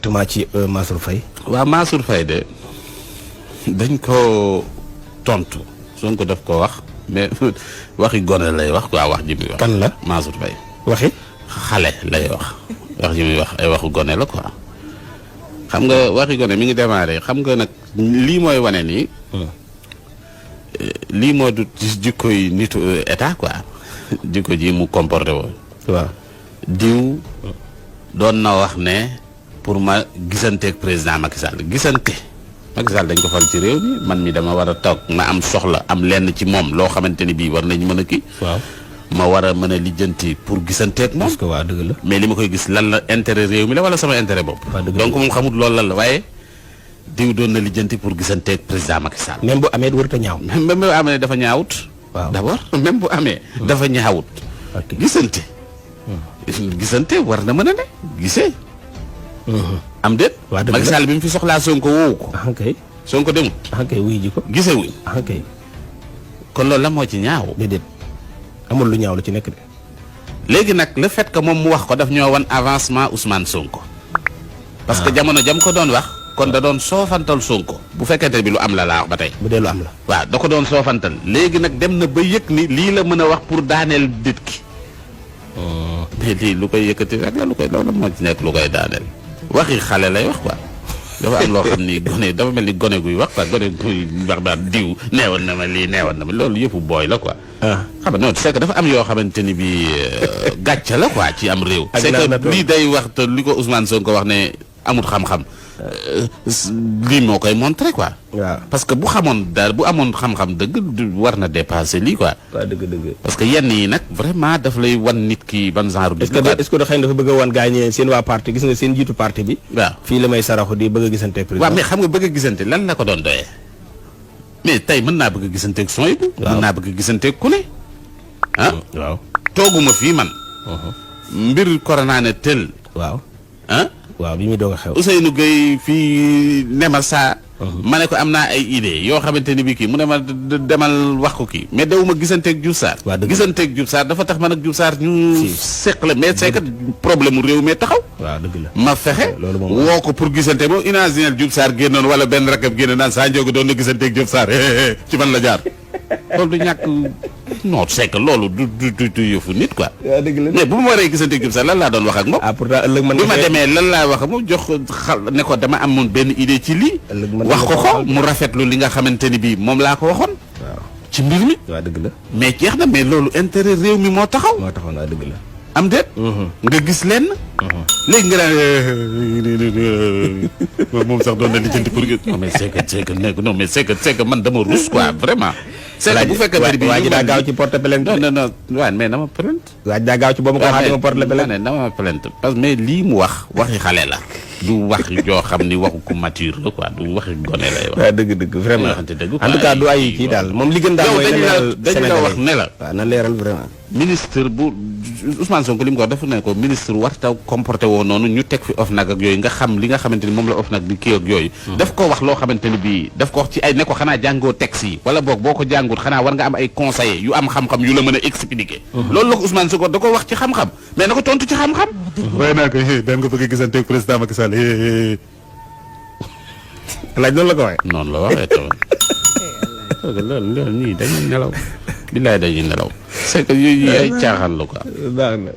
directement ci Mansour Faye. waaw Mansour Faye de dañ ko tontu Sonko daf ko wax mais waxi gone lay wax quoi wax ji muy wax. kan la Mansour Faye. waxi xale lay wax ji muy wax ay waxu gone la quoi xam nga waxi gone mi ngi démarré xam nga nag lii mooy wane nii. lii moo du jikko yi nitu état quoi jikko ji mu comporté woon. waaw diw doon na wax ne pour ma gisanteeg président Macky Sall gisante Macky Sall dañ ko fal ci réew mi man mi dama war a toog ma am soxla am lenn ci moom loo xamante ni bii war nañ mën a kii. waaw ma war a mën a lijjanti pour gisanteeg moom. parce que waa dëgg la. mais li ma koy gis lan la intérêt réew mi la wala sama intérêt bopp. donc moom xamut loolu lan la waaye diw doon na lijjanti pour gisanteeg président Macky Sall. même bu amee warut a ñaaw. même bu amee dafa ñaawut. waaw d'abord même bu amee. dafa ñaawut. gisante. gisante war na mën a ne gisee. am déet. waa dëgg la Macky Sall bi mu fi soxlaa Sonko woowu ko. kay. Sonko demut. kay wuy ji ko. gisee wuñ. kay. kon loolu la moo ci ñaaw. déedéet amul lu ñaaw la ci nekk de. léegi nag le fait que moom mu wax ko daf ñoo wan avancement Ousmane Sonko. parce que jamono jam ko doon wax. kon da doon soofantal Sonko. bu fekkente bi lu am la laa wax ba tey. bu dee lu am la. waaw da ko doon soofantal léegi nag dem na ba yëg ni lii la mën a wax pour daaneel nit ki. mais lii lu koy yëkkati rek la lu koy loolu moo ci nekk lu koy daaneel. waxi xale lay wax quoi. dafa am loo xam ni gone dafa mel ni gone guy wax quoi gone guy wax daal diw neewoon na ma lii neewoon na ma loolu yëpp booy la quoi. xam nga non c'est que dafa am yoo xamante ni bi gàcce la quoi ci am réew. c'est que lii day wax te li ko Ousmane Sonko wax ne amul xam-xam. lii moo koy montré quoi. waaw parce que bu xamoon daal bu amoon xam-xam dëgg war na dépasser lii quoi. waaw dëgg. parce que yenn yi nag vraiment daf lay wan nit ki ban genre. est-ce que xëy na dafa bëgg a wan gaañ seen waa parti gis nga seen jiitu parti bi. waaw fii la may saraxu di bëgg a gisante président. waaw mais xam nga bëgg a gisante lan la ko doon doyee. mais tey mën naa bëgg a gisanteeg son yi. waaw mën naa bëgg a gisanteeg ku ne. ah waaw. tooguma fii man. mbir corona ne tel. waaw. ah. waaw bi muy doog a xew. Ousseynou Gueye fii nema saa. ma ne ko am naa ay idées yoo xamante ni bii kii mu ne ma demal wax ko kii mais dewuma gisanteeg Diouf Sarr. waa dëgg gisanteeg Diouf Sarr dafa tax man ak Diouf Sarr ñu. seq la mais c'est que problème mu réew mi taxaw. waaw dëgg la. ma fexe. loolu moom woo ko pour gisante moom imaginer Diouf Sarr génnoon wala benn rakab génne naan saa njóogu doon na gisanteeg Diouf Sarr ci man la jaar. loolu du ñàkk non c'est que loolu du yëfu nit quoi. waaw dëgg la mais bu ma waree gisanteeg Diouf Sarr lan laa doon wax ak moom. pourtant ëllëg man bi ma demee lan laa wax moom jox xal ne ko dama amoon benn idée ci lii. wax ko mu rafetlu li nga xamante ni bii moom laa ko waxoon. waaw ci mbir mi. waaw dëgg la. mais jeex na mais loolu intérêt réew mi moo taxaw. moo taxoon naa dëgg la. am déet. nga gis lenn. léegi nga daan moom sax doon na lijjanti pour non mais c'est que man dama rus quoi vraiment. c'est que bu fekkee bi waa ji daa gaaw ci porte plainte. non waaw mais dama plainte. waa ji daa gaaw ci boobu ko waxaat dama porte plainte. dama plainte parce que mais lii mu wax waxi xale la. du wax joo xam ni waxu ko mature la quoi du waxi gone lay wax. waaw dëgg vraiment. en tout cas du ay kii daal moom li gën daal mooy. dañu la wax ne la. waaw na leeral vraiment. ministre bu Ousmane Sonko li mu ko wax dafa ne ko ministre warta comporté woo noonu ñu teg fi OFNAC ak yooyu nga xam li nga xamante ni moom la OFNAC di kii ak yooyu. daf ko wax loo xamante ni bii daf ko wax ci ay ne ko xanaa jàngoo texte yi wala boog boo ko jàngut xanaa war nga am ay conseillers yu am xam-xam yu la mën a expliquer. loolu la ko Ousmane Sonko da ko wax ci xam-xam mais na ko tontu ci xam-xam. waaye naa ko daan nga bëgg a gisante président Macky Sall. laaj noonu la ko waxee. noonu la waxee tamit. loolu ñii dañuy nelaw. billaay dañuy nelaw. c'est que yooyu ay caaxaan la quoi. baax na.